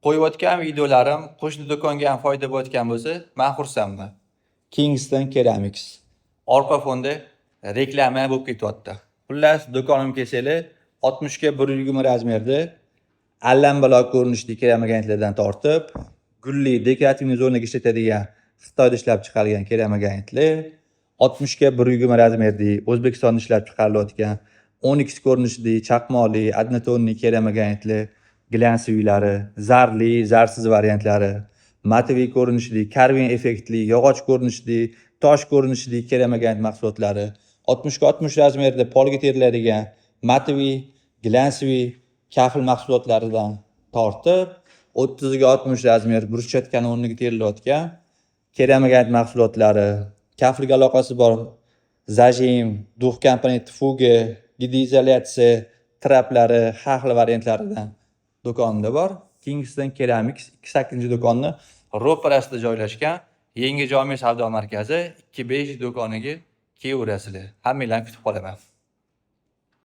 Qo'yayotgan videolarim qo'shni do'konga ham foyda bo'layotgan bo'lsa, men xursandman. Kingston Ceramics. Orqa fonda reklama bo'lib ketyapti. Xullas, do'konimga kelsanglar, 60 ga 120 razmerda allambalo ko'rinishli keramogranitlardan tortib, gulli декоративный zonaga ishlatadigan Xitoyda ishlab chiqarilgan keramogranitlar, 60 ga 120 razmerli O'zbekistonda ishlab chiqarilayotgan oniks ko'rinishli, chaqmoqli, однотонный keramogranitlar, глянцевый lari, zarli, zarsiz variantlari, матовый ko'rinishli, karvin effektli, yog'och ko'rinishli, tosh ko'rinishli keramogranit mahsulotlari, 60 ga 60 razmerda polga teriladigan матовый, глянцевый kafel mahsulotlaridan tortib, 30 ga 60 razmer bruschatkani o'rniga terilayotgan keramogranit mahsulotlari, kafelga aloqasi bor зажим, двухкомпонент fuga, gidroizolyatsiya traplari har xil variantlaridan do'konda bor. Kingston Ceramics 28-do'konni ro'parasida joylashgan Yangi jome savdo markazi 2-5 do'koniga kelaverasizlar. Hammanglarni kutib qolaman.